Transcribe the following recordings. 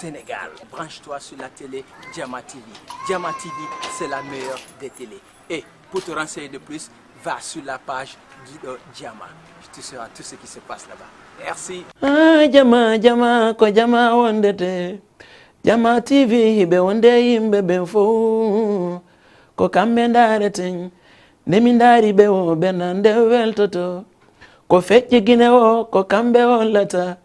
Sénégal. Branche-toi sur la télé Diama TV. Diama TV, c'est la meilleure des télés. Et pour te renseigner de plus, va sur la page de Diama. Tu sauras tout ce qui se passe là-bas. Merci. Jama ko jama wondete. Diama TV hibe wonde yimbe ben fo. Ko kambe ndareten. Nemi ndari be wo benande weltoto. Ko fecce gine o ko kambe hollata.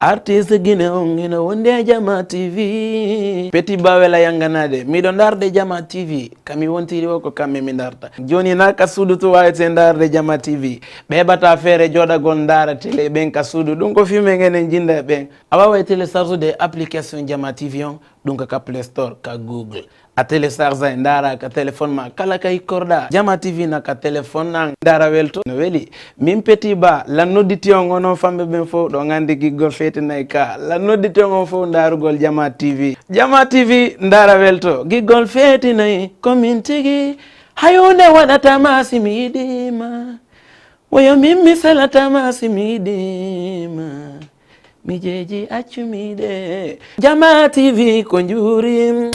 Artiste gine on ina wonde Diama TV. Petit bawela yanganade miɗo darde Diama TV kami wontiri o ko kamɓe mi darta joni na ka suudu to wawete darde Diama TV ɓe heɓata feere joɗagol dara télé ɓen ka suudu ɗum ko filme ngenen jinda ɓen a wawa télécharge application Diama TV on ɗum ka Play Store ka Google a télécharge e dara ka téléphone ma kala ka hikkorɗa Diama TV na ka téléphone an dara welto no weeli min Petit Ba la nodditi on onon famɓe ɓen fof ɗo gandi giggol fetinayi ka la nodditi on fof darugol Diama TV ndara welto giggol fetinayi komin tigi hayonde waɗatama simi yiɗima woyo min mi salatama simi yiɗima mi jeeji accumiɗe Diama TV ko juurim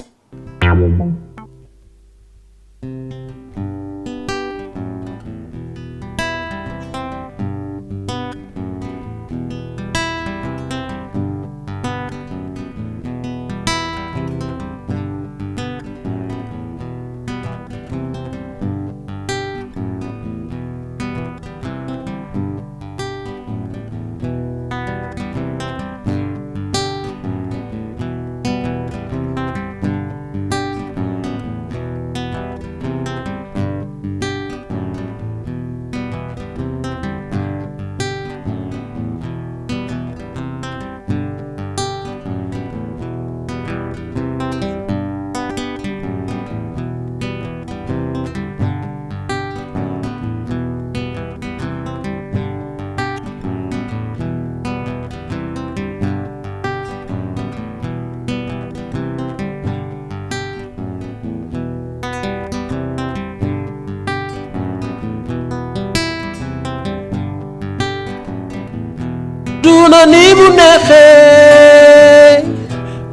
duna ni mu neexee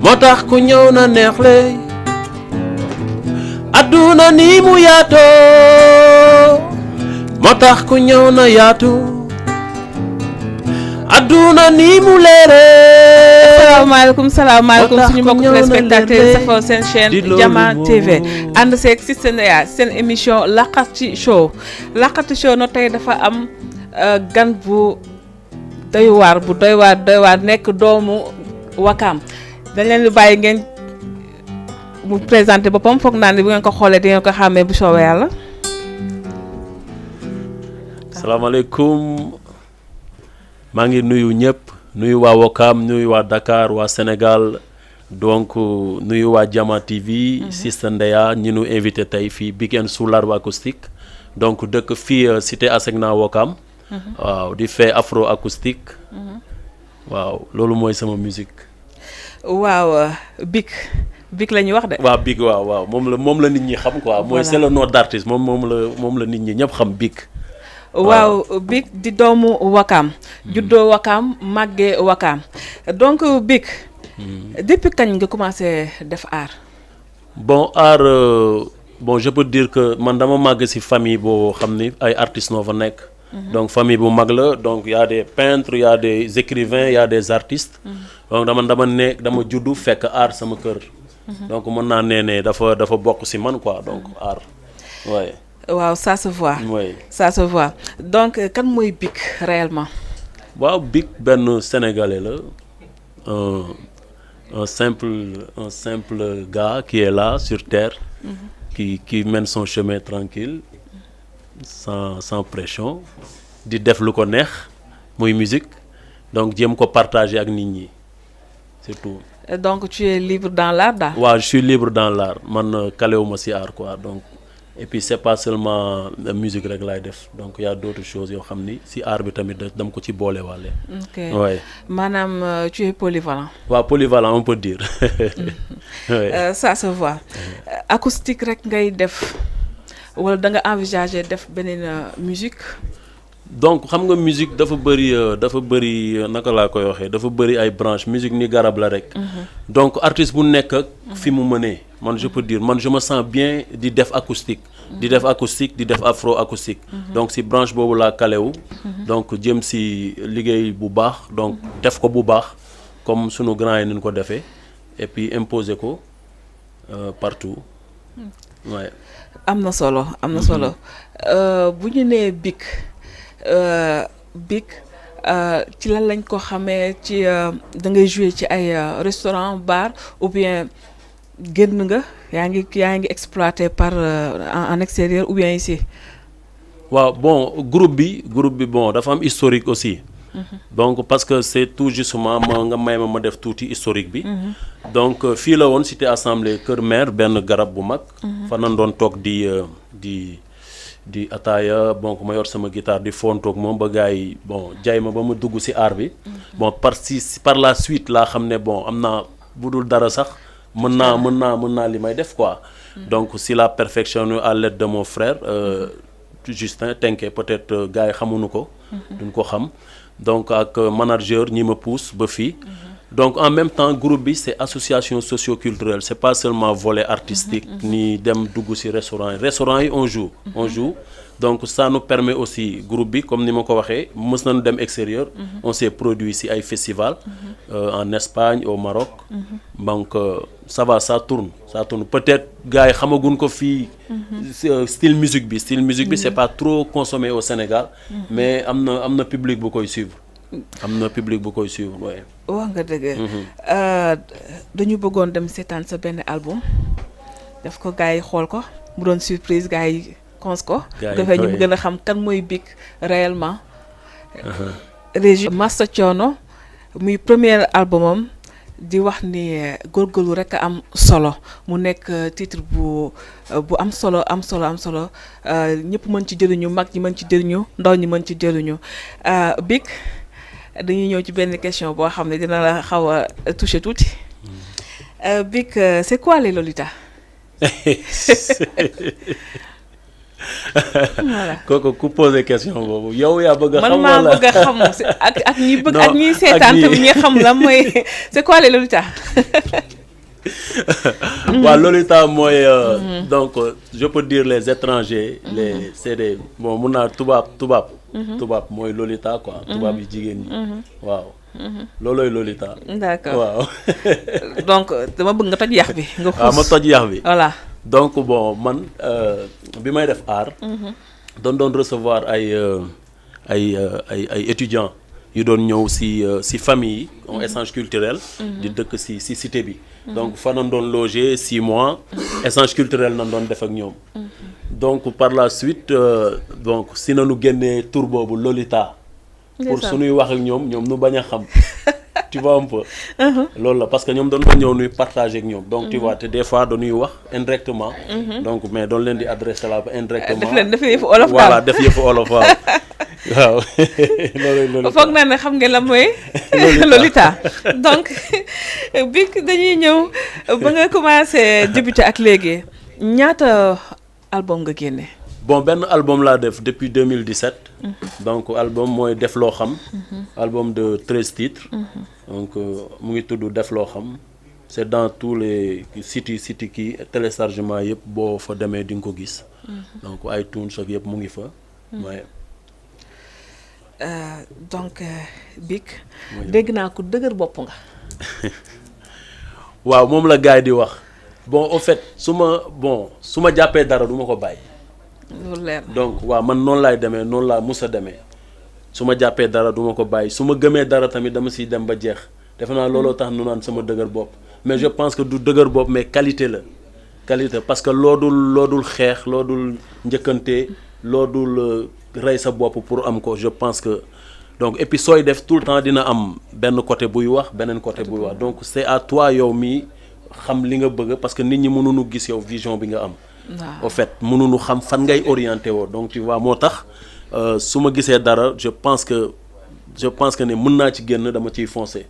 moo tax ku ñëw na neexle aduna ni mu yaatoo moo tax ku ñëw na yaatu aduna ni mu leeree salaamaaleykum suñu mbokk téléspectateurs safoo seen chaîne Diama TV ànd seeg Sister Ndeya seen émission Laqati Show no tey dafa am gan bu doy waar nekk doomu Wakaam dañ leen di bàyyi ngeen mu présenté boppam foog naa ne bu ngeen ko xoolee di ngeen ko xàmmee bu soobee yàlla. salaamaaleykum maa ngi nuyu ñëpp nuyu waa Wakaam nuyu waa Dakar waa Sénégal donc nuyu waa Diama TV. Sister Ndeya ñi nu invité tey fii Big and Soulard acoustique donc dëkk fii cité Asegna Wakaam. waaw di fait afro acoustique. waaw loolu mooy sama musique. waaw Big la ñuy wax de. waaw Big waaw moom la nit ñi xam quoi. mooy c'est le nom d'artiste moom la nit ñi ñëpp xam Big. waaw Big di doomu Wakaam. juddoo Wakaam màggee Wakaam donc Big. depuis kañ nga commencé def art. bon art bon je peux dire que man dama màgg ci famille boo xam ni ay artistes noo fa nekk. donc famille bu mag la donc y a des peintres y a des écrivains y a des artistes. donc dama juddu fekk art sama kër. donc mën naa ne dafa bokk ci man quoi donc art ouais. waaw ça se voit. oui ça se voit donc kan mooy Big réellement. waaw Big benn sénégalais la un simple gars qui est là sur terre. qui mène son chemin tranquille sans pression di def lu ko neex muy musique donc jéem ko partager ak nit ñi c'est tout. donc tu es libre dans l'art daal. waaw je suis libre dans l'art man kalewuma ci art quoi donc et puis c'est pas seulement la musique rek laay def donc il y a d'autres choses yoo xam ni ci art bi tamit dama ko ci boole waale. ok ouais. maanaam tu es polyvalent. waaw polyvalent on peut dire. ouais. Ça se voit acoustique rek ngay def wala da nga envisager def beneen musique. donc xam nga musique dafa bëri naka laa koy waxee dafa bëri ay branches musique ni garab la rek. donc artiste bu nekk ak fi mu mënee man je peux dire man je me sens bien di def acoustique. di def acoustique di def afro acoustique. donc si branche boobu laa kalewu donc jëm si liggéey bu baax donc def ko bu baax comme sunu grand yi ni ñu ko defee et puis imposer ko partout waaye. am na solo bu ñu nee Big ci lan lañ ko xamee ci da ngay jouer ci ay restaurant bar ou bien génn nga yaa ngi exploité par en extérieur ou bien ici. waaw bon groupe bi bon dafa am historique aussi. donc parce que c'est tout justement nga may ma def tuuti historique bi. donc fii la woon cité assemblée Kër Maire benn garab bu mag. fa nan doon toog di ataaya bon ma yor sama guitare di fontoog moom ba gars yi bon jaay ma ba ma dugg ci art bi. bon par la suite laa xam ne bon am naa bu dul dara sax mën naa li may def quoi. donc si la perfectionné à l'aide de mon frère Justin Tenke peut-être gars yi xamuñu ko. duñ ko xam donc ak manager ñi ma pousse ba fii. donc en même temps groupe bi c'est association socio-culturelle c'est pas seulement volet artistique ni dem dugg ci restaurant yi on joue donc ça nous permet aussi groupe bi comme ni ma ko waxee mës nañu dem extérieur on s'est produit ci ay festival en Espagne au Maroc donc ça va ça tourne peut-être gars yi xamaguñ ko fii style musique bi c'est pas trop consommé au Sénégal mais am na public bu koy suivre waaye. wax nga dëgg. dañu bëggoon dem seetaan sa benn album def ko gars yi xool ko mu doon surprise gars yi cons ko. dafay ñu gën a xam kan mooy Big réellement. Régie Massa Thiono muy premier albumam di wax ni góorgóorlu rek a am solo mu nekk titre bu am solo ñëpp mën ci jëriñu mag ñi mën ci jëriñu ndaw ñi mën ci jëriñu Big. dañuy ñëw ci benn question boo xam ne dina la xaw a toucher tuuti Big c'est quoi les Lolita. voilà kooku ku posé question boobu yow yaa bëgg a xam. man maa bëgg a xam ak ñi bëgg ak ñi seetaan tamit ñi xam la mooy c'est quoi les Lolita. waaw Lolita mooy donc je peux dire les étrangers c'est des bon mun naa tubaab mooy Lolita quoi tubaab yi jigéen ñi waaw loolooy Lolita. d'accord waaw. donc dama bëgg nga toj yax bi nga xuus. waaw ma toj yax bi. voilà donc bon man bi may def art doon recevoir ay étudiants yu doon ñëw si famille yi en échange culturel di dëkk si cité bi donc fa nañ doon loger 6 mois échange culturel nañ doon def ak ñoom donc par la suite donc si nañu génnee tur boobu Lolita pour suñuy wax ak ñoom nu bañ a xam tu vois un peu loolu la parce que ñoom doon ñëw nuy partager ak ñoom donc tu vois te des fois dañuy wax indirectement donc mais doon leen di adresser la indirectement def yëfu olof voilà def yëfu olof waaw loolu foog naa ne xam nga la mooy Lolita donc Big dañuy ñëw ba nga commencé débuter ak léegi ñaata album nga génne. bon benn album laa def depuis 2017 donc album mooy def loo xam album de 13 titres donc mu ngi tudd def loo xam c'est dans tous les sites kii téléchargement yëpp boo fa demee di nga ko gis donc iTunes ak yëpp mu ngi fa waaye donc Big dégg naa ko dëgër bopp nga. waaw moom la gars yi di wax bon au fait su ma jàppee dara du ma ko bàyyi. loolu leer donc waaw man noonu laay demee noonu laa mus a demee su ma jàppee dara du ma ko bàyyi su ma gëmee dara tamit dama siy dem ba jeex defe naa looloo tax nu naan sama dëgër bopp mais je pense que du dëgër bopp mais qualité la qualité parce que loo dul xeex loo dul njëkkante loo dul rey sa bopp pour am ko je pense que donc et puis sooy def tout le temps dina am benn côté buy wax beneen côté buy wax donc c'est à toi yow mi xam li nga bëgg parce que nit ñi mënuñu gis yow vision bi nga am. au fait mënuñu xam fan ngay orienté woo donc tu vois moo tax su ma gisee dara je pense que ne mën naa ci génn dama ciy foncer.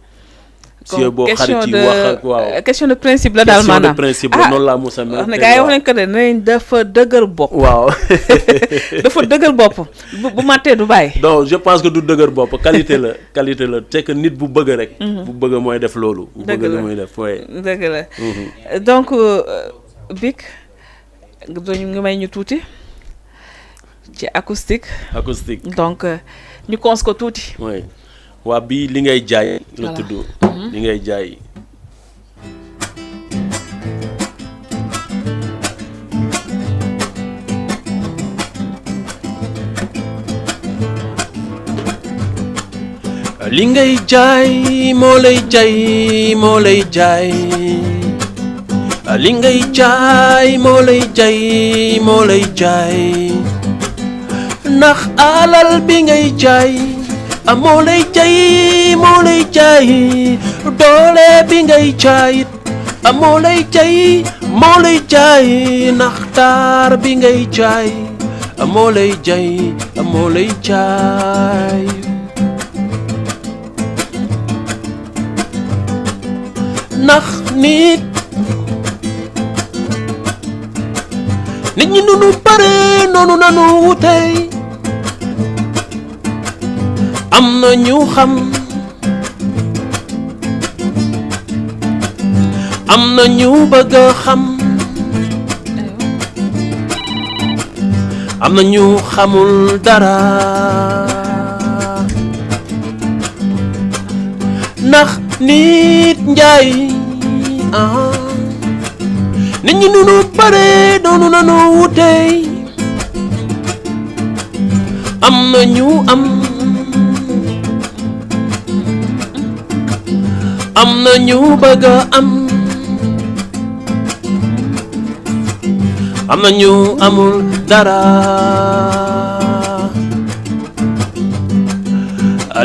si boo xarit yi wax ak waaw question de principe la daal maanaam question de principe la noonu laa musa mel. wax ne gars yi wax nañ ko de nañ dafa dëgër bopp. waaw. dafa dëgër bopp bu màttee du bàyyi. donc je pense que du dëgër bopp qualité la c'est que nit bu bëgg rek. bu bëgg mooy def loolu. bu bëgg la mooy def oui. dëgg la donc Big ñu ngi may ñu tuuti ci acoustique. donc ñu cons ko tuuti. oui waa bii li ngay jaay. la tudd li ngay jaay. li ngay jaay moo lay jaay moo lay jaay li ngay jaay moo lay jaay moo lay jaay ndax alal bi ngay jaay moo lay jaay moo lay jaay doole bi ngay jaay moo lay jaay moo lay jaay ndax taar bi ngay jaay moo lay jaay moo lay jaay ndax nit ñi nunu bare noonu nanu wutey am na ñu xam am na ñu bëgg a xam am na ñu xamul dara ndax nit njaay nit ñi nunu bare noonu nanu wutey am na ñu am na ñu bëgg a am na ñu amul dara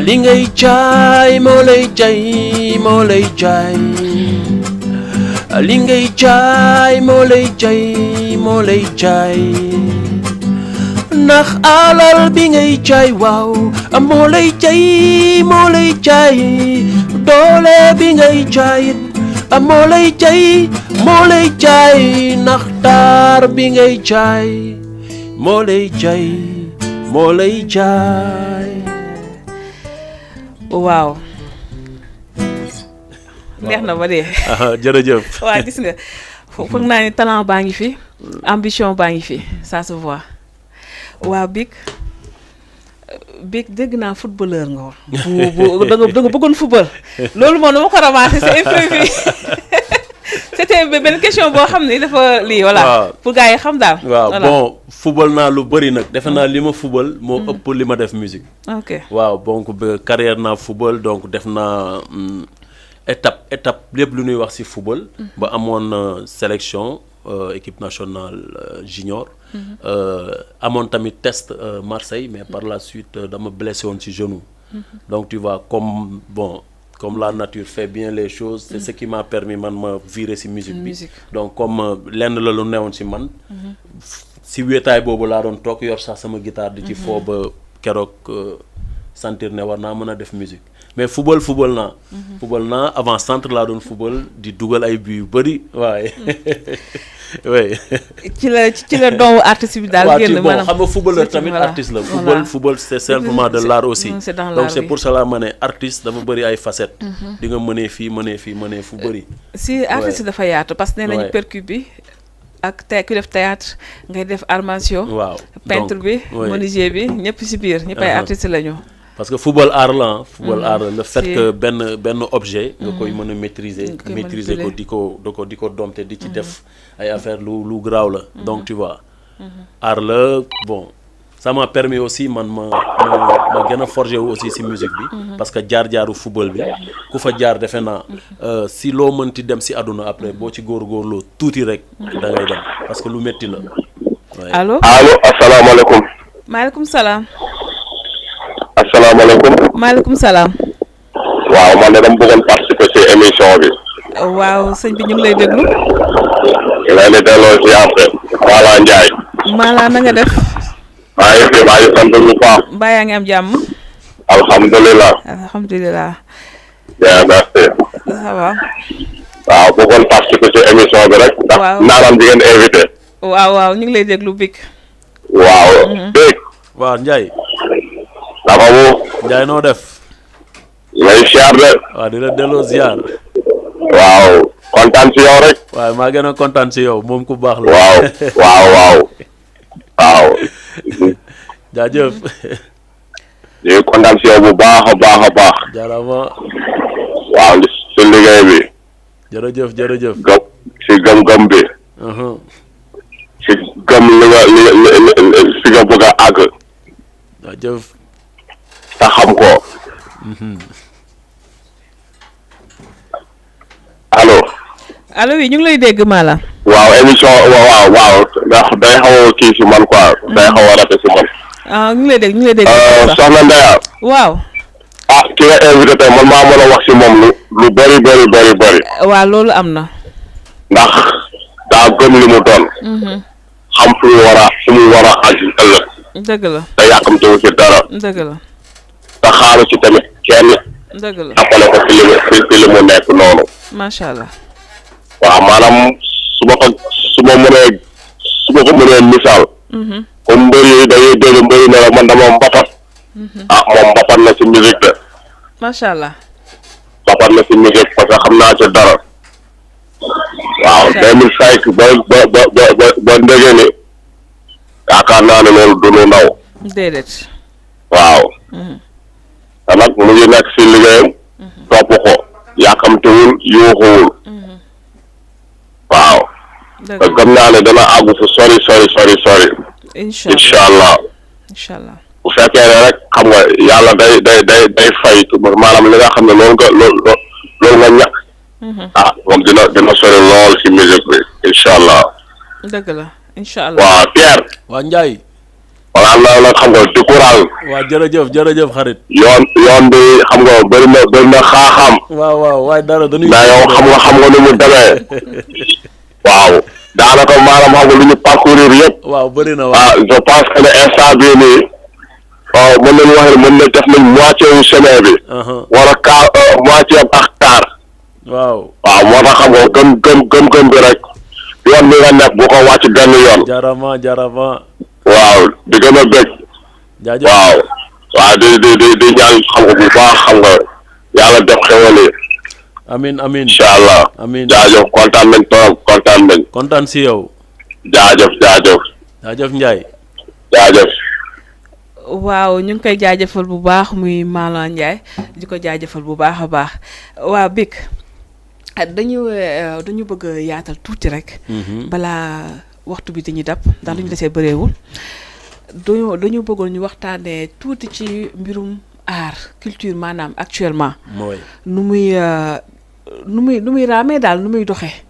li ngay jaay moo lay jaay moo lay jaay li ngay jaay moo lay jaay moo lay jaay ndax alal bi ngay jaay waaw moo lay jaay moo lay jaay doole bi ngay jaay moo lay jaay moo lay jaay ndax taar bi ngay jaay moo lay jaay moo lay jaay. waaw neex na ba dee. jërëjëf. waaw gis nga foog naa ni talent baa ngi fi ambition baa ngi fi ça se voit. waaw Big dégg naa footballeur nga woon. da nga bëggoon football. loolu moom dama ko ramassé c'est imprévu. c'était benn question boo xam ni dafa lii voilà. pour gars yi xam daal. waaw bon football naa lu bëri nag defe naa li ma football moo ëpp li ma def musique. ok waaw donc carrière naa football donc def naa étape lépp lu ñuy wax ci football. ba amoon sélection équipe nationale junior. amoon tamit test Marseille mais par la suite dama blessé woon ci genou. donc tu vois comme la nature fait bien les choses c'est ce qui m'a permis man ma virer ci musique bi donc comme lenn la lu newoon ci man ci wéetaay boobu laa doon toog yor sax sama guitare di ci foo ba keroog sentir ne war naa mën a def musique mais football naa avant centre laa doon football di dugal ay buts yu bëri waaye oui. ci la doomu artiste bi daal génn maanaam xam nga footballeur tamit artiste la. football c'est simplement de l'art aussi. donc c'est pour cela ma ne artiste dafa bëri ay facettes. di nga mënee fii fu bëri. si artiste dafa yaatu parce que nee nañu percu bi ak ku def théâtre ngay def armation. waaw peintre bi menuisier bi ñëpp si biir ñëpp ay artistes lañu. parce que football art la le fait que benn objet nga koy mën a maîtriser ko di ko dompter di ci def ay affaire lu graaw la donc tu vois art la bon ça m'a permis aussi man ma gën a forger wu aussi ci musique bi parce que jaar-jaaru football bi ku fa jaar defe naa si loo mënti dem ci àdduna après boo ci góorgóorloo tuuti rek da ngay dem parce que lu métti la. allo asalaamaaleykum. maaleykum salaam. asalaamaaleykum. maaleykum salaam. waaw man de dama bëggoon participer ci émission bi. waaw sëñ bi ñu ngi lay déglu. ñu lay delloo ci après. Mala Ndiaye. Mala na nga def. maa ngi sant bu baax. mbaa yaa ngi am jàmm. alhamdulilah. alhamdulilah. bien merci. ça va. waaw bëggoon participer ci émission bi rek. waaw ndax naanaan bi ngeen invité. waaw ñu ngi lay déglu Big. waaw. dégg. waaw Ndiaye. naka mu. Ndiaye noo def. ngay siyaar de. waaw di la delloo ziar. waaw kontaan ci yow rek. waaye maa gën a kontaan ci yow moom ku baax la. waaw. jaajëf. di kontaan ci yow bu baax a baax. jaarama. waaw ci liggéey bi. jërëjëf. ci gëm-gëm bi. ci gëm li nga bëgg a àgg. jaajëf. te xam ko. allo oui ñu ngi lay dégg Mala. waaw émission waaw ndax day xaw a kii si man quoi. day xaw a rafet si man. ñu ngi lay dégg soxna Ndeya. waaw. ki nga invité tey man maa mën a wax si moom lu bëri. waaw loolu am na. ndax daa gëm li mu doon. xam fu mu war a àgg ëllëg. dëgg la. te yàkkamtewu si dara. dëgg la. te xaaru ci tamit kenn. dëgg la. jàppale ko ci li mu nekk noonu. macha allah. waaw maanaam su ma ko mënee misaal. comme mbër yi dañuy dégg mbëri ne man dama mbapat. moom mbapat na ci musique de. macha allah. mbapat na ci musique parce que xam naa ci dara. waaw 2005 ba ndege ni yaakaar naa ne loolu du lu ndaw. déedéet. waaw. te nag mu ngi nekk ci liggéeyam. topp ko yàkkamtewul yuuxuwul. waaw. te gëm naa ne dana àggu fu sori. incha allah. bu fekkee ne rek xam nga yàlla day fay maanaam li nga xam ne loolu nga ñàkk. moom dina sori lool ci musique bi incha allah. dëgg la incha allah. waaw Pierre. waa Ndiaye. wala nag xam nga di courage. waa jërëjëf xarit. yoon bi xam nga bëri na xaaxaam. waaw waaye dara dañuy. mais yow xam nga ni mu demee. waaw daanaka maanaam xam nga lu ñu parcourir yëpp. waaw bëri na je pense que ne instant bii nii mën nañu wax ne mën na def nañ moitié wu chemin bi. wala moitié ak quart. waaw moo tax xam nga gëm bi rek yoon bi nga nekk bu ko wàcc benn yoon. jarama. waaw di gën a bëgg. jaajëf waaw di ñaan xam nga bu baax xam nga yàlla def xewal yi. amin incha allah. amin jaajëf kontaan nañ trop kontaan si yow. jaajëf Ndiaye. waaw ñu ngi koy jaajëfal bu baax muy Mala Ndiaye di ko jaajëfal bu baax a baax waaw Big dañu bëgg a yaatal tuuti rek. balaa waxtu bi dañuy dab ndax lu ñu desee bëreewul dañu bëggoon ñu waxtaanee tuuti ci mbirum art culture maanaam actuellement. mooy nu muy raamee daal nu muy doxee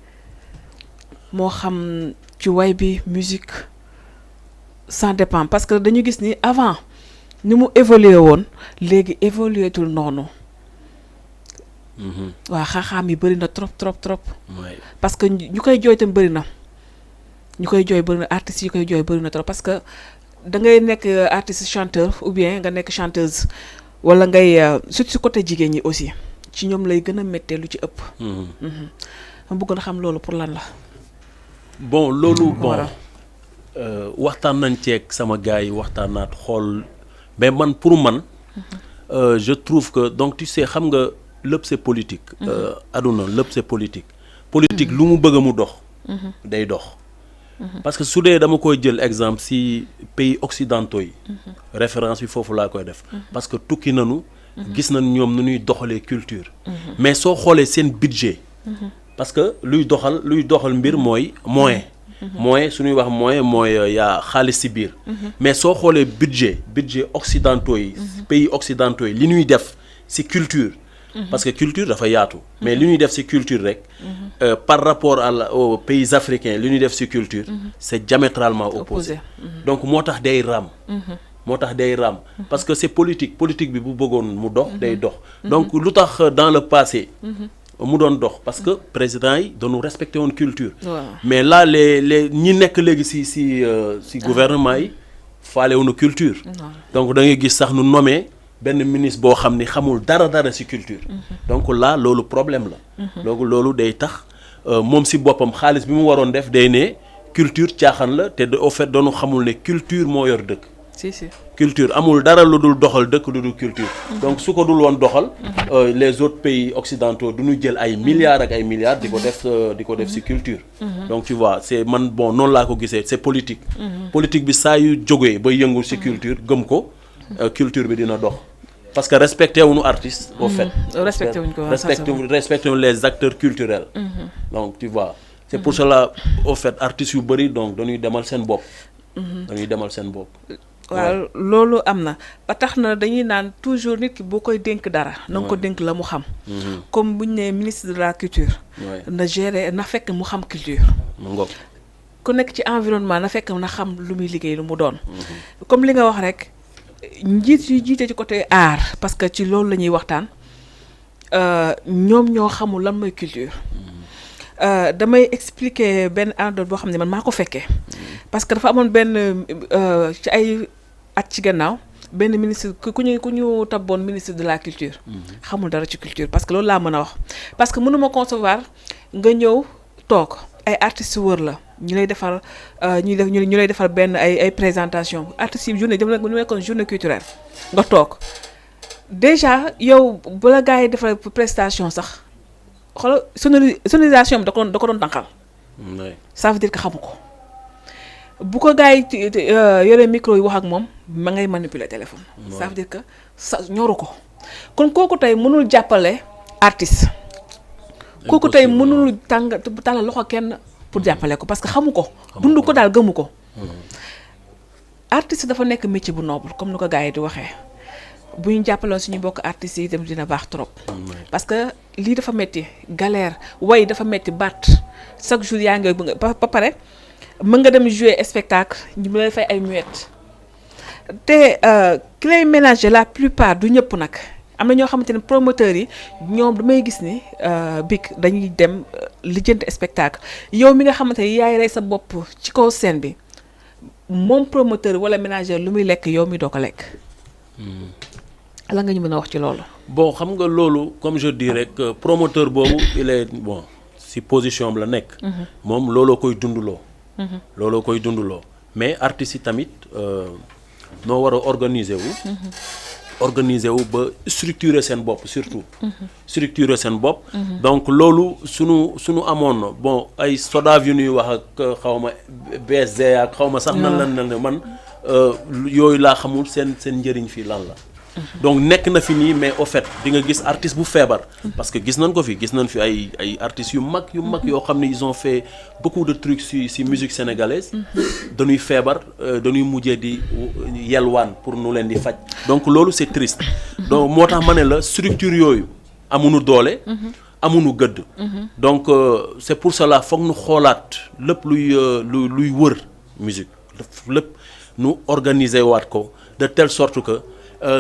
moo xam ci way bi musique ça dépend parce que dañu gis ni avant ni mu évolué woon léegi évolué tul noonu. waaw xaaxaam yi bëri na trop. parce que ñu koy jooy tam bëri na. artistes yi koy jooy bëri na trop parce que da ngay nekk artiste chanteur ou bien nga nekk chanteuse wala ngay surtout côté jigéen ñi aussi ci ñoom lay gën a méttee lu ci ëpp. ma bëggoon a xam loolu pour lan la. bon loolu waxtaan nañ ceeg sama gars yi waxtaan naat xool mais man pour man. je trouve que donc tu sais xam nga lépp c'est politique. aduna lépp c'est politique. politique lu mu bëgg mu dox. day dox. parce que su dee dama koy jël exemple si pays occidentaux yi. référence bi foofu laa koy def. parce que tukki nañu. gis nañ ñoom nu ñuy doxalee culture. mais soo xoolee seen budget. parce que luy doxal mbir mooy moyen. moyen su ñuy wax moyen mooy yaa xaalis si biir. mais soo xoolee budget occidentaux yi. pays occidentaux yi li ñuy def si culture. parce que culture dafa yaatu. mais li ñuy def ci culture rek. par rapport aux pays africains li ñuy def ci culture. c'est diamétralement opposé. donc moo tax day raam. parce que c'est politique bi bu bëggoon mu dox day dox. donc lu tax dans le passé. mu doon dox parce que président yi dañu respecté woon culture. mais là les ñi nekk léegi ci gouvernement yi faale wuñu culture. donc da ngay gis sax nu nommé benn ministre boo xam ni xamul dara ci culture. donc là loolu problème la. loolu day tax moom ci boppam xaalis bi mu waroon def day ne culture caaxaan la te au fait doonu xamul ne culture moo yor dëkk. si culture amul dara lu dul doxal dëkk lu dul culture. donc su ko dul woon doxal. les autres pays occidentaux du ñu jël ay milliards ak ay milliards di ko def ci culture. donc tu vois c'est man bon noonu laa ko gisee c'est politique. politique bi saa yu jógee ba yëngu ci culture gëm ko culture bi dina dox. parce que respecté wuñu artiste. au fait respecté wuñ ko respecté wuñu les acteurs culturels. donc tu vois c'est pour cela au fait artistes yu bari donc dañuy demal seen bopp. waaw loolu am na ba tax na dañuy naan toujours nit ki boo koy dénk dara na nga ko dénk la mu xam. comme bu ñu nee ministre de la culture. na gérer na fekk mu xam culture. ku nekk ci environnement na fekk na xam lu muy liggéey lu mu doon. comme li nga wax rek njiit yu jiite ci côté art parce que ci loolu la ñuy waxtaan ñoom ñoo xamul lan mooy culture. damay expliquer benn anecdote boo xam ne man maa ko fekkee parce que dafa amoon benn ci ay at ci gannaaw benn ministre ku ñu tabboon ministre de la culture. xamul dara ci culture parce que loolu laa mën a wax. parce que mënuma concevoir nga ñëw toog ay artistes wër la ñu lay defal ñu lay defal benn ay présentation artistes yi journée dafa nekkoon journée culturelle nga toog déjà yow bu la gars yi defal prestation sax. xoolal sonorisation bi da ko doon tànqal. ça veut dire que xamu ko bu ko gars yi yore micro yi wax ak moom ma ngay manipuler téléphone. ça veut dire que ñoru ko kon kooku tey mënul jàppale artiste. kooku tey mënul tàllal loxo kenn pour jàppale ko parce que xamu ko. dund ko daal gëmu ko. artiste dafa nekk métier bu noble comme ni ko gars yi di waxee. bu ñu jàppaloon suñu bokk artistes yi itam dina baax trop. parce que lii dafa metti galère way dafa metti baat chaque jour yaa ngi ba pare mën nga dem jouer spectacle ñu lay fay ay muette te ki lay ménager la plupart du ñëpp nag am na ñoo xamante ne promoteurs yi ñoom damay gis ni big dañuy dem lijjanti spectacle yow mi nga xamante ne yaay rey sa bopp ci kaw scène bi moom promoteur wala ménager lu muy lekk yow mi doo ko lekk. la nga ñu mën a wax ci loolu. bon xam nga loolu comme je dis rek promoteur boobu il est bon si position la nekk. moom looloo koy dunduloo. looloo koy dunduloo mais artistes yi tamit noo war a organiser wu. ba structurer seen bopp surtout. structurer seen bopp. donc loolu sunu amoon bon ay SODAV yu ñuy wax ak xaw ma BSD ak xaw ma sax nan la man yooyu laa xamul seen njëriñ fii lan la. donc nekk na fi nii mais au fait di nga gis artiste bu feebar. parce que gis nañ fi ay artistes yu mag yoo xam ne ils ont fait beaucoup de trucs si musique sénégalaise. dañuy feebar dañuy mujjee di yelwaan pour nu leen di faj. donc loolu c'est triste. donc moo tax ma ne la structure yooyu amuñu doole. amuñu gëdd. donc c'est pour cela foog nu xoolaat lépp luy wër musique lépp nu organiser waat ko de telle sorte que.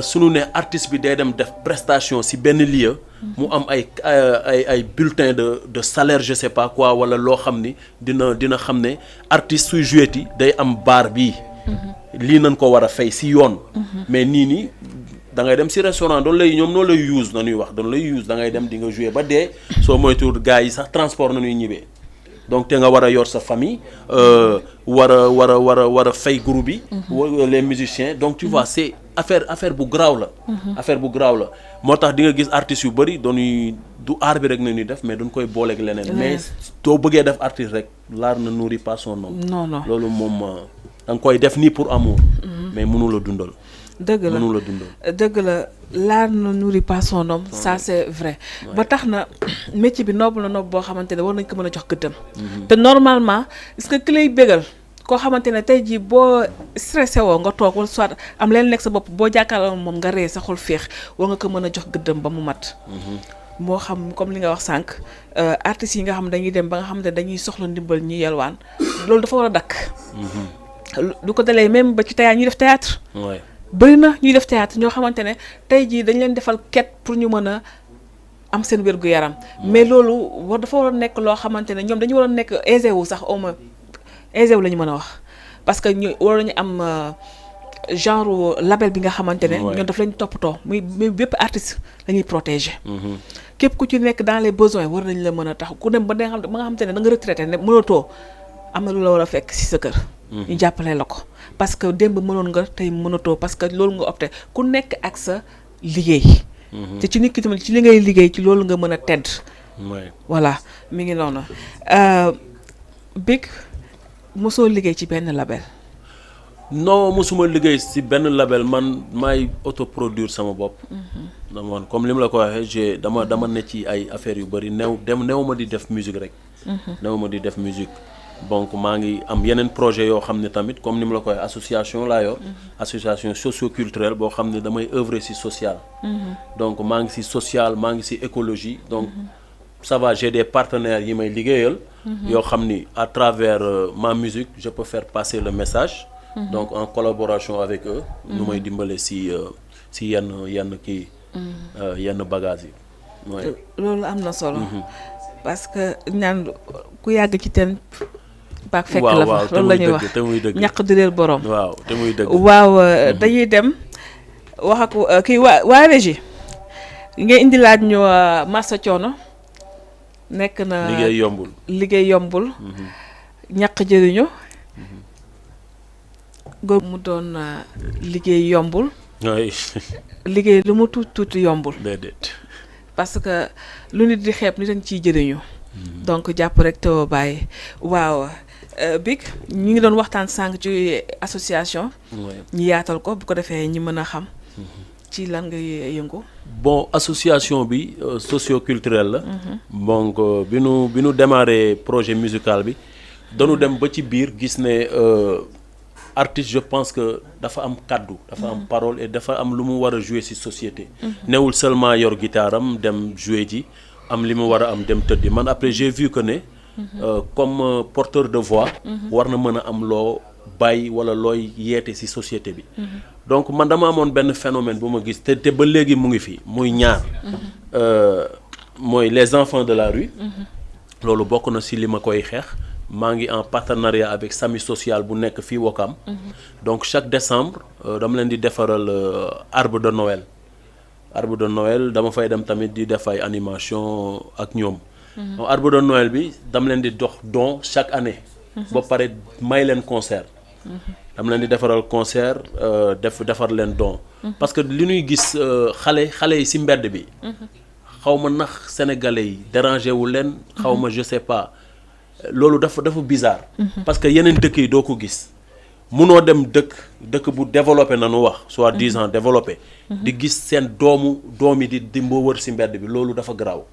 sunu ne artiste bi day dem def prestation ci benn lieu mu am ay bulletin de salaire je sais pas quoi wala loo xam ni dina xam ne artiste suy joueti day am baar bii lii nañ ko war a fay ci yoon mais nii da ngay dem ci restaurant ñoom noo lay use nañuy wax doon lay use da ngay dem di nga jouer ba dee soo moytuwul gars yi sax transport nañuy ñibbee donc te nga war a yor sa famille war a fay groupe yi les musiciens donc tu vois c'est affaire bu garaaw la affaire bu garaaw la moo tax di nga gis artistes yu bëri dañuy du art bi rek na ñuy def mais duñ koy booleeg leneen mais doo bëggee def artiste rek l'art ne nourrit pas son homme non loolu moom da nga koy def nii pour amour mais mënu la dundal dëgg la l'art ne nourrit pas son homme ça c'est vrai ba tax na métier bi noble boo xamante ne war nañ ko mën a jox gëddam te normalement est-ce que ki lay bégal koo xamante ne tey jii boo stressé woo nga toog wala soit am leen nekk sa bopp boo jàkkaarloo moom nga ree sa xol féex war nga ko mën a jox gëddam ba mu mat moo xam comme li nga wax sànq artistes yi nga xam dañuy dem ba nga xam ne dañuy soxla ndimbal ñi yelwaan loolu dafa war a dakk du ko dalee même ba ci théâtre ñuy def théâtre bëri na ñuy def théâtre ñoo xamante ne tey jii dañ leen defal quête pour ñu mën a am seen wér-gu-yaram mais loolu dafa war a nekk loo xamante ne ñoom dañu war a nekk aisé wu sax au moins aisé wu la ñu mën a wax parce que ñu war nañu am genre label bi nga xamante ne ñoom daf lañ toppatoo muy bépp artiste lañuy protéger képp ku ci nekk dans les besoins war nañ la mën a tax ku dem ba nga xamante ne da nga retraité ne mënatoo am na lu la war a fekk ci sa kër ñu jàppale la ko parce que démb mënoon nga tey mënatoo parce que loolu nga opté ku nekk ak sa liggéey te ci nit ki tamit ci li ngay liggéey ci loolu nga mën a tedd voilà mi ngi noonu Big mosoo liggéey ci benn label non mosuma liggéey ci benn label man maay autoproduire sama bopp man comme li mu la ko waxee dama ne ci ay affaires yu bëri new ma di def musique rek new ma di def musique donc maa ngi am yeneen projet yoo xam ne tamit comme ni mu la ko waxee association laa yor association socio-culturelle boo xam ne damay œuvrer ci social donc maa ngi ci social maa ngi ci écologie donc ça va j'ai des partenaires yi may liggéeyal yoo xam ni à travers ma musique je peux faire passer le message donc en collaboration avec eux nu may dimbale ci yenn kii yenn bagages yi loolu am na solo parce que ñaan ku yàgg ci teen baak fekk la fa loolu la ñuy wax ñàq di réer borom waaw te muy dëgg waaw dañuy dem wax ak kii waa régie nga indi laaj ñu Massa Thiono nekk na liggéey yombul ñàq jëriñu góor mu doon liggéey yombul liggéey lu mu tuuti yombul déedéet parce que lu nit di xeeb nit a ngi ciy jëriñu donc jàpp rek te bàyyi waaw Big ñu ngi doon waxtaan sànq ci association ñu yaatal ko bu ko defee ñi mën a xam ci lan nga yëngu bon association bi socio-culturelle la donc bi nu démarré projet musical bi dañu dem ba ci biir gis ne artiste je pense que dafa am kàddu dafa am parole et dafa am lu mu war a jouer ci société newul seulement yor guitare am dem jouer ji am li mu war a am dem tëddi man après j'ai vu que ne comme porteur de voix war na mën a am loo bàyyi wala looy yeete ci société bi donc man dama amoon benn phénomène bu ma gis te ba léegi mu ngi fi muy ñaar mooy les enfants de la rue loolu bokk na ci li ma koy xeex maa ngi en partenariat avec Sami Social bu nekk fii Ouakam donc chaque décembre dama leen di defaral arbre de Noël dama fay dem tamit di def ay animation ak ñoom arbre de Noël bi dama leen di dox don chaque année ba pare may leen concert dama leen di defaral concert defar leen don parce que li ñuy gis xale yi ci mbedd bi xaw ma nax sénégalais yi dérangé wu leen xaw ma je sais pas loolu dafa bizarre parce que yeneen dëkk yi doo ko gis munoo dem dëkk bu développé na nu wax soi-disant développé di gis seen doom yi di mboo wër ci mbedd bi loolu dafa garaaw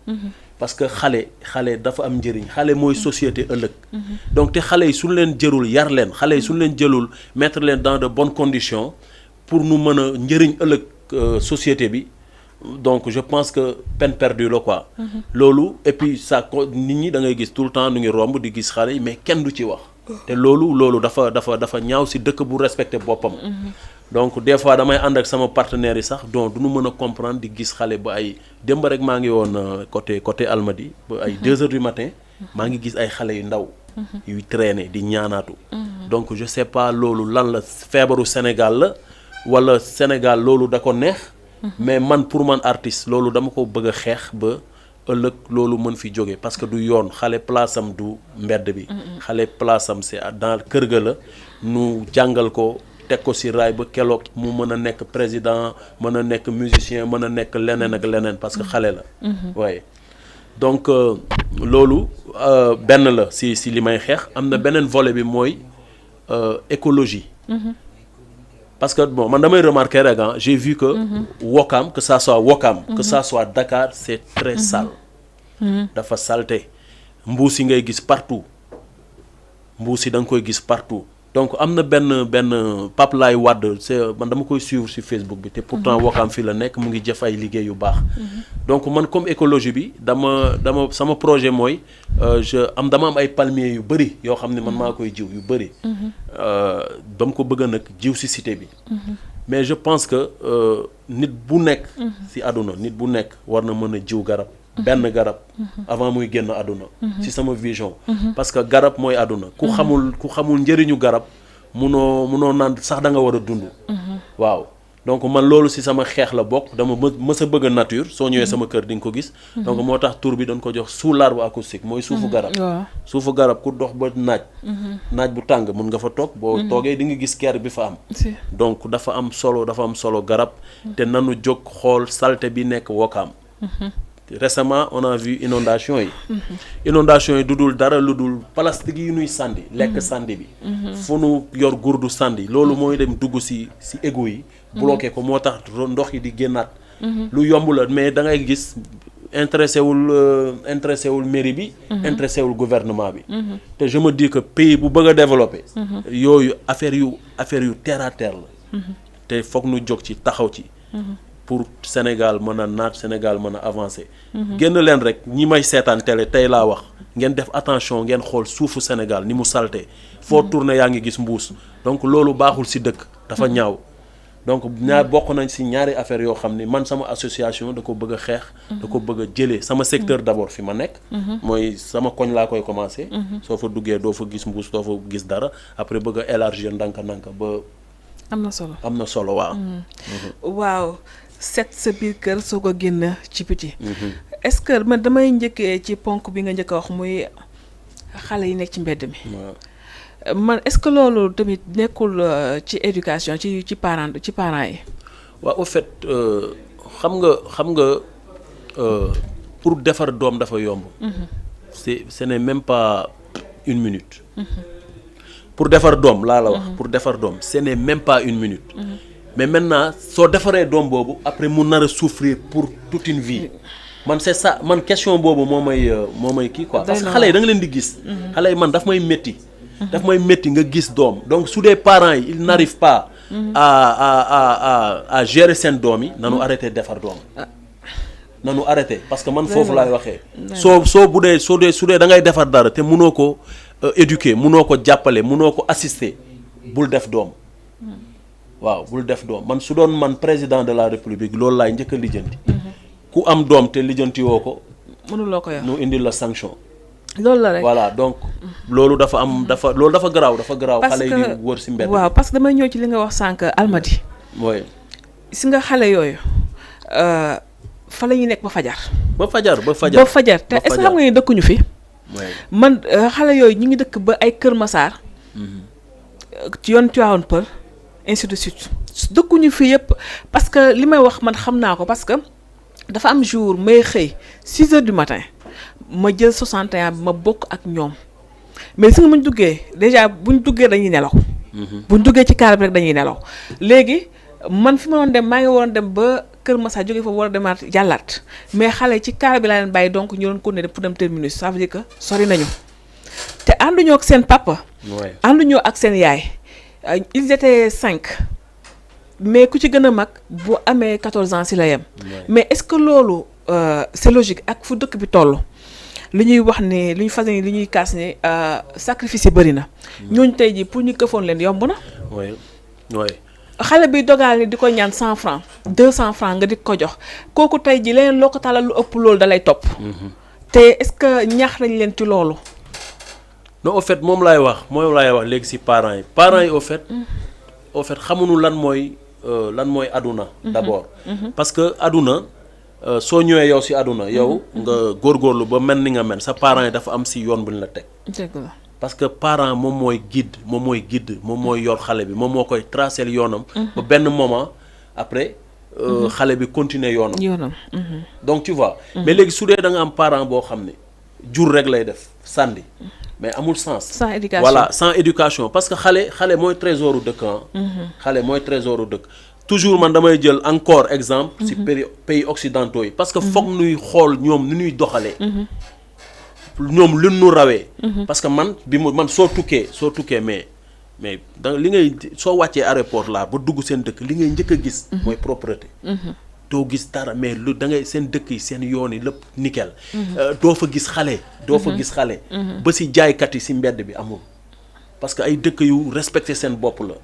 parce que xale dafa am njëriñ xale mooy société ëllëg donc te xale yi suñu leen jërul yar leen xale yi suñu leen jëlul mettre leen dans de bonnes conditions pour nu mën a njëriñ ëllëg société bi donc je pense que peine perdue la quoi loolu et puis ça nit ñi da ngay gis tout le temps nu ngi romb di gis xale yi mais kenn du ci wax te loolu dafa ñaaw ci dëkk bu respecté boppam donc des fois damay ànd ak sama partenaires yi sax donc du ñu mën a comprendre di gis xale ba ay démb rek maa ngi woon côté Almadies ba ay 2h du matin maa ngi gis ay xale yu ndaw yuy traîner di ñaanaatu donc je sais pas loolu lan la feebaru Sénégal la wala Sénégal loolu da ko neex mais man pour man artiste loolu dama ko bëgg a xeex ba ëllëg loolu mën fi jóge parce que du yoon xale place am du mbedd bi xale place am c'est dans kër ga la nu jàngal ko teg ko ci raay ba keloog mu mën a nekk président mën a nekk musicien mën a nekk leneen ak leneen parce que xale la waaye donc loolu benn la ci li may xeex am na beneen volet bi mooy écologie parce que bon man damay remarquer rek j'ai vu que Ouakam que ça soit Ouakam que ça soit Dakar c'est très sale dafa saleté mbuus yi ngay gis partout mbuus yi da nga koy gis partout donc am na benn Pape Laye Wade c'est man dama koy suivre sur Facebook bi te pourtant Ouakam fii la nekk mu ngi jëf ay liggéey yu baax donc man comme écologie bi dama sama projet mooy dama am ay palmiers yu bëri yoo xam ne man maa koy jiw yu bëri dama ko bëgg nag jiw ci cité bi mais je pense que nit bu nekk ci àdduna nit bu nekk war na mën a jiw garab benn garab avant muy génn àdduna ci sama vision parce que garab mooy àdduna ku xamul njëriñu garab munoo naan sax da nga war a dund. waaw donc man loolu si sama xeex la bokk dama mës a bëgg a nature soo ñëwee sama kër di nga ko gis. donc moo tax tur bi dañ ko jox sous l'arbre acoustique mooy suufu garab. suufu garab ku dox ba naaj bu tàng mun nga fa toog boo toogee di nga gis ker bi fa am. donc dafa am solo garab. te nanu jóg xool salte bi nekk Wakaam. récemment on a vu inondation yi. inondation yi du dul dara lu dul plastique yi nuy sànni. lekk sànni bi. fu nu yor gurdu sànni loolu mooy dem dugg si égout yi. bloqué ko moo tax ndox yi di génnaat. lu yomb la mais da ngay gis intéressé wul mairie bi. intéressé wul gouvernement bi. te je me dis que pays bu bëgg a développer. yooyu affaire yu terre à terre la. te foog nu jóg ci taxaw ci. pour Sénégal mën a naat Sénégal mën a avancer. génn leen rek ñi may seetaan télé tey laa wax ngeen def attention ngeen xool suufu Sénégal ni mu salté foo tourné yaa ngi gis mbuus donc loolu baaxul ci dëkk dafa ñaaw donc bokk nañ ci ñaari affaire yoo xam ni man sama association da ko bëgg a xeex. da ko bëgg a jëlee sama secteur d'abord fi ma nekk. mooy sama koñ laa koy commencer. soo fa duggee doo fa gis mbuus doo fa gis dara après bëgg a élargir ndànk-ndànk ba. am na solo waaw. waaw. set sa biir kër soo ko génn ci biti. est-ce que man damay njëkkee ci ponk bi nga njëkk a wax muy xale yi nekk ci mbedd mi. man est-ce que loolu tamit nekkul ci éducation ci parents yi. waaw au fait xam nga pour defar doom dafa yomb. ce n'est même pas une minute. pour defar doom laa la wax. pour defar doom ce n'est même pas une minute. mais maintenant soo defaree doom boobu après mu nar a souffrir pour toute une vie man c'est ça man question boobu moo may kii quoi. parce que xale yi da nga leen di gis. xale yi man daf may métti. nga gis doom donc su dee parents yi ils n'arrivent pas à gérer seen doom yi nanu arrêté defar doom. nanu arrêté parce que man foofu laay waxee. su dee da ngay defar dara te munoo ko éduquer munoo ko jàppale munoo ko assister bul def doom. waaw bul def doom man su doon man président de la république loolu laay njëkk a lijjanti. ku am doom te lijjanti woo ko. mënuloo ko yor nu indil la sanction. loolu la rek voilà donc. loolu dafa garaaw. xale yi di wër si mbedd. waaw parce que damay ñëw ci li nga wax sànq Almadi. mooy. si nga xale yooyu fa la ñuy nekk ba fajar. ba fajar te est-ce que xam nga ni dëkkuñu fi. man xale yooyu ñu ngi dëkk ba ay Kër Massar. ci yoon Tivaouane Peulh. ainsi de suite dëkkuñu fii yëpp parce que li may wax man xam naa ko parce que dafa am jour may xëy 6 heures du matin ma jël 61 bi ma bokk ak ñoom mais si nga muñ duggee déjà buñ duggee dañuy nelaw. buñ duggee ci kaar bi rek dañuy nelaw léegi man fi ma doon dem maa ngi waroon dem ba Kër Massa jógee fa war a demaat jàllaat mais xale ci kaar bi laa leen bàyyi donc ñu doon continuer pour dem terminus ça veut dire que sori nañu te ànduñoo ak seen papa. ànduñoo ak seen yaay. ils étaient 5 mais ku ci gën a mag bu amee 14 ans si la yem. mais est-ce que loolu c'est logique ak fu dëkk bi toll li ñuy wax ne li ñu fas yéene li ñuy kaas ne sacrifice yi bëri na. ñooñu tey jii pour ñu këfoon leen yomb na. xale bi dogal ni di ko ñaan 100 francs 200 francs nga di ko jox kooku tey jii leneen loo ko talal lu ëpp loolu da lay topp. te est-ce que ñaax nañ leen ci loolu. non au fait moom laay wax léegi ci parents yi au fait xamuñu lan mooy aduna d'abord parce que aduna soo ñëwee yow ci aduna yow nga góorgóorlu ba mel ni nga mel sa parents yi dafa am ci yoon bu ñu la teg parce que parent moom mooy guide moom mooy yor xale bi moom moo koy tracer yoonam ba benn moment après xale bi continuer yoonam donc tu vois mais léegi su dee da nga am parent boo xam ne jur rek lay def sànni mais amul sens. sans éducation voilà sans éducation parce que xale mooy trésoru dëkk xale mooy trésoru dëkk toujours man damay jël encore exemple ci pays occidentaux yi parce que foog nuy xool ñoom nu ñuy doxalee ñoom lu nu rawee parce que man soo tukkee mais da li ngay soo wàccee aéroport là ba dugg seen dëkk li ngay njëkk a gis mooy propreté doo gis dara mais lu da ngay seen dëkk yi seen yoon yi lépp nickel doo fa gis xale ba ci jaaykat yi ci mbedd bi amul parce que ay dëkk yu respecté seen bopp la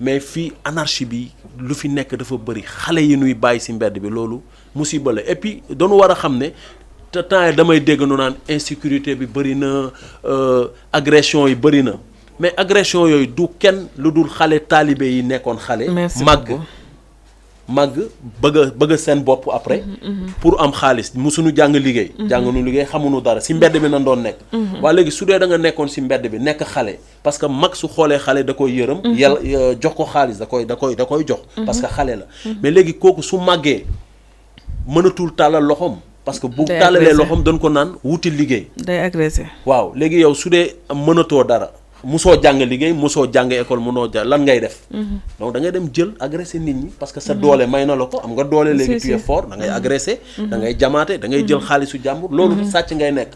mais fii anarchie bi lu fi nekk dafa bëri xale yi nuy bàyyi ci mbedd bi loolu musiba la et puis dañu war a xam ne te temps yi damay dégg nu naan insécurité bi bëri na agression yi bëri na mais agression yooyu du kenn lu dul xale taalibe yi nekkoon xale. màgg bëgg seen bopp après. pour am xaalis musuñu jàng liggéey. jànguñu liggéey xamuñu dara si mbedd bi nan doon nekk. waa léegi su dee da nga nekkoon si mbedd bi nekk xale parce que mag su xoolee xale da koy yërëm. jox ko xaalis da koy jox. parce que xale la. mais léegi kooku su màggee mënatul tàllal loxoom. parce que bu tàllalee loxoom dañ ko naan wuti liggéey. day agressé. waaw léegi yow su dee mënatoo dara. musoo jàng liggéey musoo jàng école mënoo lan ngay def. donc da ngay dem jël agressé nit ñi parce que sa doole may na la ko am nga doole léegi tu es fort da ngay agressé. da ngay jamaate da ngay jël xaalisu jàmbur loolu sàcc ngay nekk.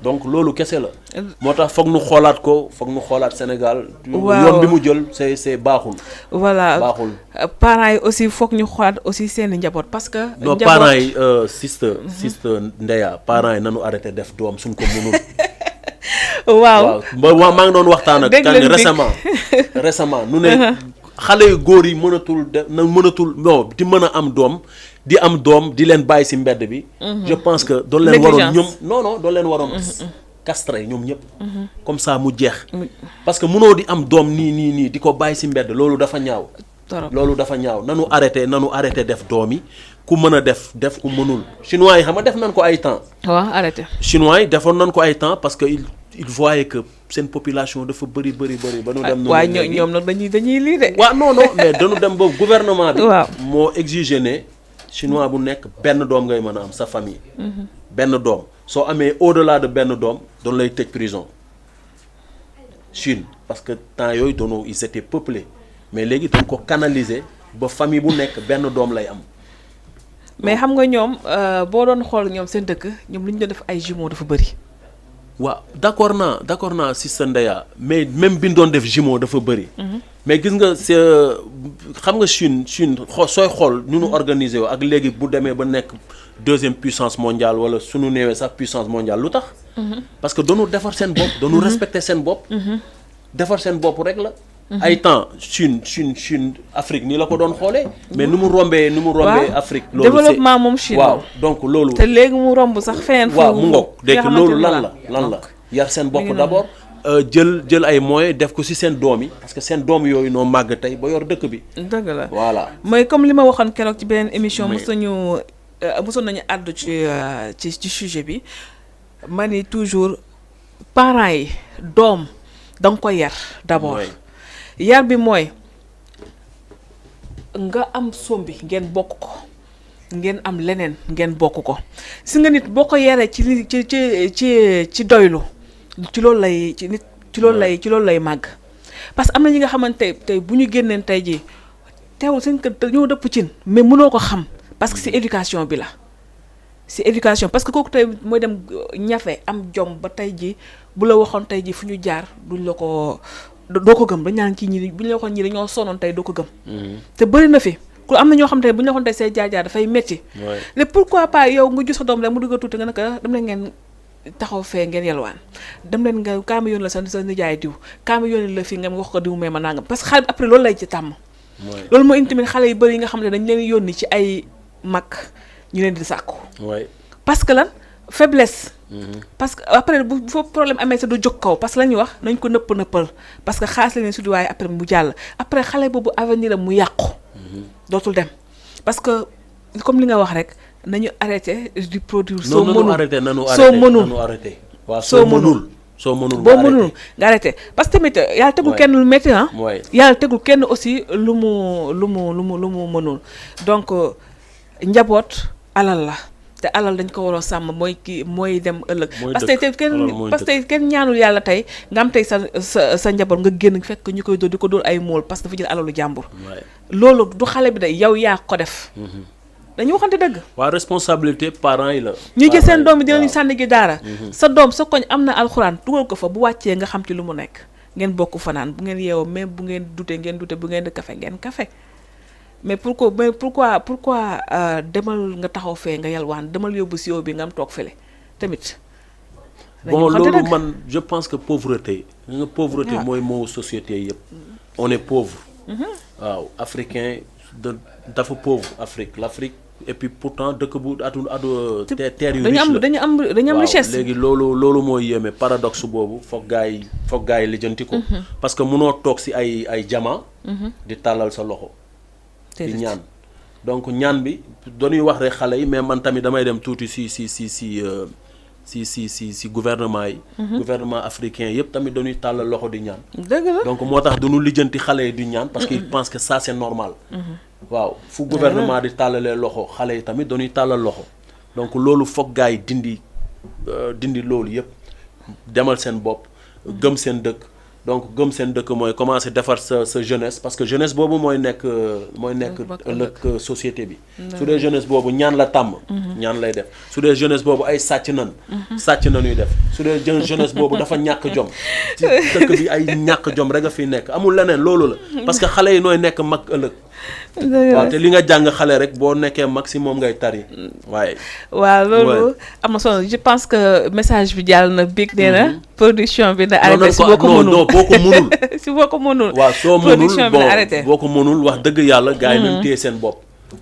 donc loolu kese la. moo tax foog nu xoolaat ko foog nu xoolaat Sénégal. yoon bi mu jël c'est baaxul. voilà baaxul. parents yi aussi foog ñu xoolaat aussi seeni njaboot parce que. non parents yi sister Ndeya parents yi nanu arrêté def doom suñ ko mënul. waaw maa ngi doon waxtaan ak kan récemment nu ne xale yu góor yi mënatul bon di mën a am doom di leen bàyyi si mbedd bi. je pense que doon leen waroon ñoom non doon leen waroon castré ñoom ñëpp. comme ça mu jeex. parce que mënoo di am doom nii di ko bàyyi si mbedd loolu dafa ñaaw. loolu dafa ñaaw nanu arrêté def doom yi ku mën a def ku mënul chinois yi xam nga def nañ ko ay temps. waaw arrêté. chinois yi defoon nañ ko ay temps parce que il voyait que seen population dafa bëri ba nu dem. waaw ñoom nag dañuy lii de. waaw non mais dañu dem ba gouvernement bi. waaw moo exigé ne chinois bu nekk benn doom ngay mën a am sa famille. benn doom soo amee au-delà de benn doom doon lay tëj prison Chine parce que temps yooyu doonoo ils étaient peuplés mais léegi dañ ko canaliser ba famille bu nekk benn doom lay am. mais xam nga ñoom boo doon xool ñoom seen dëkk ñoom li ñu doon def ay jumeaux dafa bëri. waaw d'accord naa si sa Ndeya mais même bi ñu doon def jumeaux dafa bëri. mais gis nga xam nga Chine sooy xool nu nu organiser wu ak léegi bu demee ba nekk deuxième puissance mondiale wala suñu néewee sax puissance mondiale lu tax. parce que doonu defar seen bopp. doonu respecter seen bopp. defar seen bopp rek la. ay temps Chine Afrique nii la ko doon xoolee. mais nu mu rombee Afrique. loolu développement moom Chine waaw donc loolu. te léegi mu romb sax feneen. waaw mu ngoog dégg loolu lan la yar seen bopp d'abord. jël ay moyens def ko ci seen doom yi parce que seen doom yooyu noo màgg tey ba yor dëkk bi. dëgg la voilà. mooy comme li ma waxoon keroog ci beneen émission. mosoon nañu àddu ci sujet bi ma ni toujours parents yi doom da nga ko yar d'abord. yar bi mooy nga am sombi ngeen bokk ko ngeen am leneen ngeen bokk ko si nga nit boo ko yaree ci doylu ci loolu lay màgg parce que am na ñi nga xamante tey bu ñu génneen tey jii teewul seen kër ñoo dëpp cin mais mënoo ko xam parce que c'est éducation bi la c'est éducation parce que kooku tey mooy dem ñafe am jom ba tey jii bu la waxoon tey jii fu ñu jaar duñ la ko doo ko gëm dañ naan ci ñi bu ñu la waxoon ñi dañoo sonoon tey doo ko gëm. te bëri na fi ku am na ñoo xam te bu ñu la waxoon tey say jaar-jaar dafay métti. mais pourquoi pas yow nga jur sa doom rek mu dugg a tuuti nga ne ko dem leen ngeen taxaw fee ngeen yelwaan dem leen nga kaama yoon la sa nijaay diw kaama yoon la fii nga wax ko diw mee ma nangam parce que xale bi après loolu lay ci tàmm. loolu moo indi tamit xale yu bëri yi nga xam ne dañ leen yónni ci ay mag ñu leen di sàkku. parce que lan faiblesse. parce que après bu foofu problème amee sa du jóg kaw parce que la ñuy wax nañ ko nëppal parce que xaalis la ne su di waaye après mu jàll après xale boobu avenir am mu yàqu. dootul dem parce que comme li nga wax rek nañu arrêté di produire. soo mënul nga arrêté parce que tamit yàlla tegul kenn lu métti yàlla tegul kenn aussi lu mu mënul donc njaboot alal la. te alal dañ ko war a sàmm mooy dem ëllëg parce que kenn ñaanul yàlla tey nga am tey sa njaboot nga génn fekk ñu koy dóor di ko dóor ay mool parce que dafa jël alalu jàmbur loolu du xale bi de yow yaa ko def dañu waxante dëgg waa responsabilité parents yi la ñu jël seen doom bi dinañu sànni gi daara sa doom sa koñ am na alxuraan dugal ko fa bu wàccee nga xam ci lu mu nekk ngeen bokk fanaan bu ngeen yeewoo même bu ngeen dute bu ngeen di kafe ngeen kafe mais pourquoi demal nga taxaw fee nga yalwaan demal yóbbu si yow bi nga am toog fële tamit. bon loolu man je pense que pauvreté mooy moo société yëpp. on est pauvre. waaw africain dafa pauvre l'Afrique et puis pourtant dëkk bu terre yu riche la dañu am richesse. léegi loolu mooy yéeme paradoxe boobu foog gars yi lijjanti ko. parce que mënoo toog si ay jama. di tàllal sa loxo. di ñaan donc ñaan bi dañuy wax rek xale yi mais man tamit damay dem tuuti si gouvernement yi. gouvernement africain yëpp tamit dañuy tàllal loxo di ñaan. dëgg la donc moo tax duñu lijjanti xale yi di ñaan parce qu'ils pensent que ça c'est normal. waaw fu gouvernement di tàllalee loxo xale yi tamit dañuy tàllal loxo donc loolu foog gars yi dindi loolu yëpp demal seen bopp gëm seen dëkk donc gëm seen dëkk mooy commencer defar sa jeunesse parce que jeunesse boobu mooy nekk ëllëg société bi. su dee jeunesse boobu ñaan la tàmm. ñaan lay def su dee jeunesse boobu ay sàcc nañuy def su dee jeunesse boobu dafa ñàkk jom ci dëkk bi ay ñàkk jom rek a fi nekk amul leneen loolu la parce que xale yi nooy nekk mag ëllëg. waaw te li nga jàng xale rek boo nekkee maximum ngay tari waaye. waaw loolu am na solo je pense que message bi jàll na big nee na production bi na arrêté si boo ko mënul si boo ko mënul. waaw soo mënul production bi na arrêté boo ko mënul wax dëgg yàlla gars yi nañ téye seen bopp.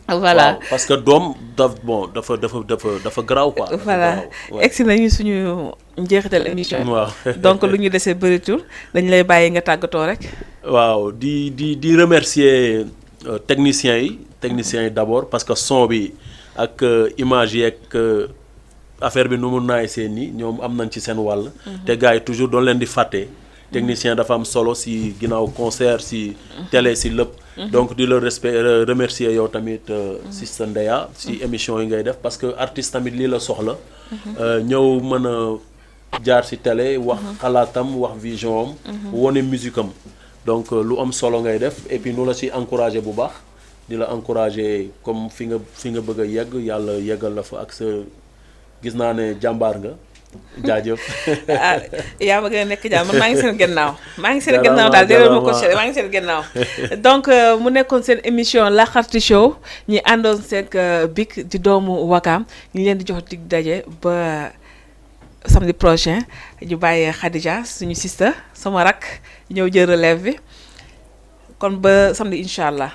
voilà waaw parce que doom dafa garaaw quoi. voilà egsi nañu suñu njeexital émission. waaw donc lu ñu desee bëritul dañ lay bàyyi nga tàggatoo rek. waaw di remercier. techniciens yi d'abord parce que son bi ak image yi ak affaire bi nu mu naay seen nii ñoom am nañ ci seen wàll. te gars yi toujours doon leen di fàtte. technicien dafa am solo si ginnaaw concert si télé si lépp. donc di la remercier yow tamit Sister Ndeya si émission yi ngay def parce que artiste tamit lii la soxla. ñëw mën a jaar si télé wax xalaatam wax vision am. wone musique am. donc lu am solo ngay def et puis nu la ci encourager bu baax di la encourager comme fi nga bëgg a yegg yàlla yeggal la fa ak sa gis naa ne jàmbaar nga jaajëf. yaa ma gën a nekk jàmm man maa ngi seen gannaaw daal déedéet ma ko maa ngi seen gannaaw donc mu nekkoon seen émission Laxarti Show ñi àndoon seeg Big di doomu Wakaam ñu leen di jox dig daje ba samedi prochain ñu bàyyee Khadija suñu sister sama rak ñëw jël relève bi kon ba samedi incha allah.